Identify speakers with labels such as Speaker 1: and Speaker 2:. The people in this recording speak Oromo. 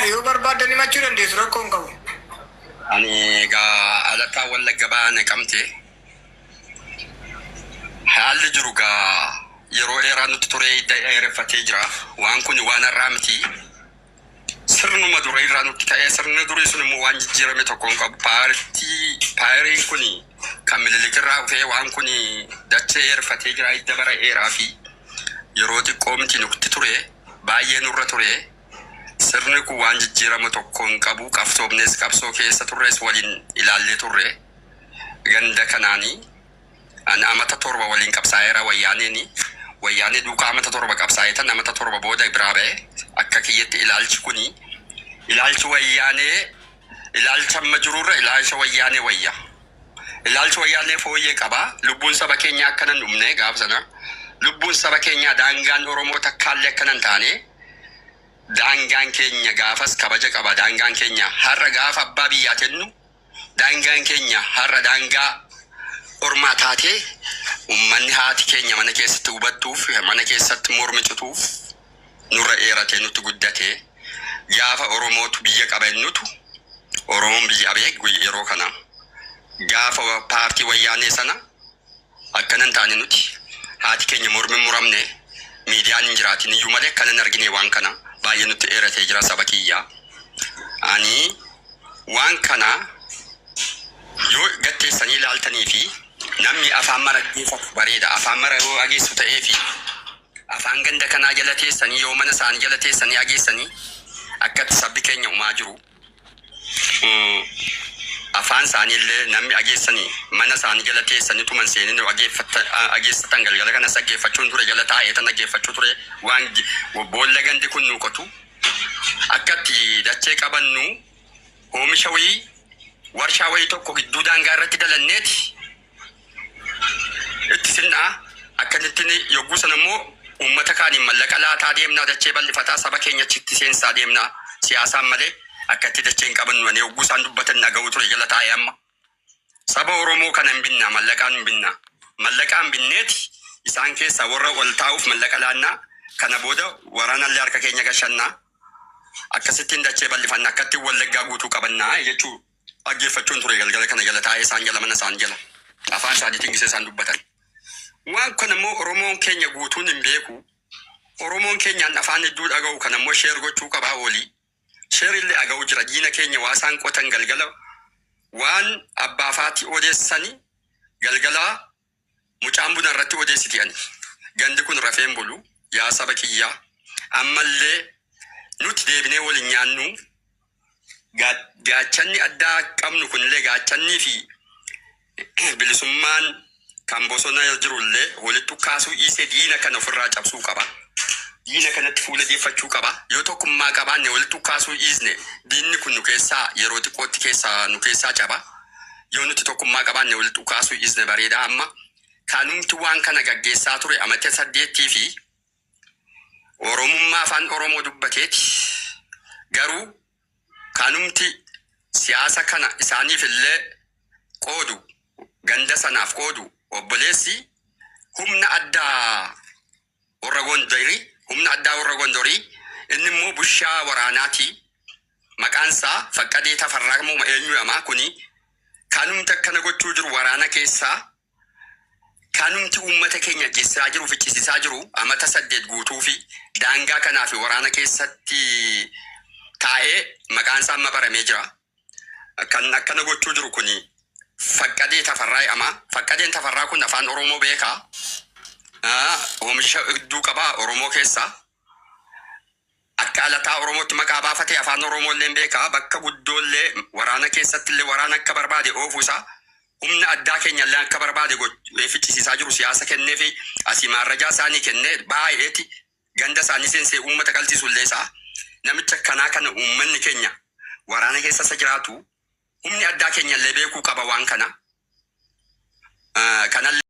Speaker 1: Yoo barbaaddan himachuu dandeessu, rakkoo hin qabu.
Speaker 2: Ani egaa alataa Wallagga Bahaa Naqamte. Haalli jiru gaa yeroo dheeraa nutti turee hidda dheereffatee jira. Waan kun waan har'aa miti. Sirnuma durii irraa nutti ka'ee, sirni durii sun immoo waan jijjiirame tokko hin qabu. Paartii paayeriin kun kan Minilik irraa dhufee, waan kun dachee dheereffatee jira hidda bara dheeraa fi yeroo xiqqoo miti nutti ture, baay'ee nurra ture. Sirni kun waan jijjiirama tokko hin qabu. Qabsoofnes, qabsoo keessa turres, waliin ilaallee turre. Ganda kanaanii ani amata 7 waliin qabsaa'eera Wayyaaneeni. Wayyaanee duukaa amata 7 qabsaa'ee tan amata 7 booda biraa ba'e. Akka kiyyatti ilaalchi kuni, ilaalchi Wayyaanee, ilaalcha amma jirurra ilaalcha Wayyaanee wayya. Ilaalchi Wayyaanee fooyyee qaba. Lubbuun saba keenyaa akkana hin dhumne gaafa sana. Lubbuun saba keenyaa, daangaan Oromoo takkaallee akkana hin taane. Daangaan keenya gaafas kabaja qaba. Daangaan keenya har'a gaafa abbaa biyyaa kennu, daangaan keenya har'a daangaa ormaa taatee, ummanni, haati keenya mana keessatti hubattuuf, mana keessatti mormi cituuf nurra dheeratee nutti guddate. Gaafa Oromootu biyya qaba jennutu, Oromoon biyya abee yeroo kana, gaafa paartii Wayyaanee sana akkana hin taane. Nuti haati keenya mormi hin muramne, miidiyaan hin jiraatin iyyuu malee akkana hin argine. Waan kana baay'ee nutti dheeratee jira, saba kiyyaa. Ani waan kana yoo gatteessanii ilaaltanii fi namni afaan mara dhaggeeffatu bareeda. Afaan mara yoo dhageessu ta'ee fi afaan ganda kanaa jala teessanii, yoo mana isaanii jala teessanii dhageessanii, akkatti sabbi keenya umaa jiru. Afaan isaanii illee namni dhageessanii, mana isaanii jala teessanii tuman seenanii dhageessatan. Galgala kanas dhaggeeffachuun ture, jala taa'ee tan dhaggeeffachuu ture. Waan boolla gandi kun nu qotu, akkatti dachee qabannu, oomisha wayii, warshaa wayii tokko gidduu daangaa irratti dalanneeti itti sinnaa. Akkanittiin yogguu sana immoo uummata kaaniin mallaqa laataa deemnaa, dachee bal'ifataa, saba keenya achitti seensaa deemnaa, siyaasaan malee akkatti dachee hin qabannu. Ani yogguu isaan dubbatan dhaga'u ture jala taa'ee. Amma saba Oromoo kana hin binnaa, mallaqaan hin binnaa, mallaqaan binneeti isaan keessaa warra ol taa'uuf mallaqa laannaa, kana booda waraanallee harka keenya gashannaa, akkasittiin dachee bal'ifanna, akkatti Wallaggaa guutuu qabannaa jechuu dhaggeeffachuun ture galgala kana jala taa'ee, isaan jala, mana isaan jala, afaan isaaniitiin gisee isaan dubbatan. Waan kana immoo Oromoon keenya guutuun hin beeku. Oromoon keenyaan afaan hedduu dhaga'u kana immoo share gochuu qabaa oolii. Share illee dhaga'u jira. Diina keenya waa isaan qotan galgala, waan abbaafaatti odeessani galgala mucaan buna irratti odeessiti ani. Gandi kun rafeen bulu, yaa saba kiyyaa. Ammallee nuti deebinee waliin nyaannu. Gaachanni addaa qabnu kunillee, gaachannii fi bilisummaan kan bosona jirullee walitti kaasuu dhiisee diina kana ofirraa cabsuu qaba. Diina kanatti fuula deeffachuu qaba. Yoo tokkummaa qabaanne, walitti kaasuu dhiisne, diinni kun nu keessaa yeroo xiqqootti keessaa nu keessaa caba. Yoo nuti tokkummaa qabaanne, walitti kaasuu dhiisne bareeda. Amma kanumti waan kana gaggeessaa ture amata 8 fi Oromummaa afaan Oromoo dubbateeti. Garuu kanumti siyaasa kana isaaniif illee qoodu, ganda sanaaf qoodu, obboleessi humna addaa warra Gondorii, humna addaa warra Gondorii, inni immoo bushaa waraanaati. Maqaan isaa Faqqadee Tafarraa moo eenyu jedhama. Kuni kanumti akkana gochuu jiru waraana keessaa, kanumti uummata keenya ajjeesisaa jiru, ficcisiisaa jiru amata 8 guutuu fi daangaa kanaa fi waraana keessatti taa'ee maqaan isaa amma baramee jira. Kan akkana gochuu jiru kuni Faqqadee Tafarraa jedhama. Faqqadeen Tafarraa kun afaan Oromoo beekaa. Oomisha hedduu qabaa Oromoo keessaa. Akka alataa Oromootti maqaa baafatee afaan Oromoo illee beekaa. Bakka guddoollee waraana keessatti illee waraana akka barbaade oofuu isaa, humna addaa keenya illee akka barbaade ficcisiisaa jiru, siyaasa kennee fi asii maarrajaa isaanii kennee baay'eeti ganda isaanii seensee uummata qalchiisu illee isaa. Namicha akkanaa kana uummanni keenya waraana keessa isa jiraatu, humni addaa keenya illee beekuu qaba waan kana. Kanallee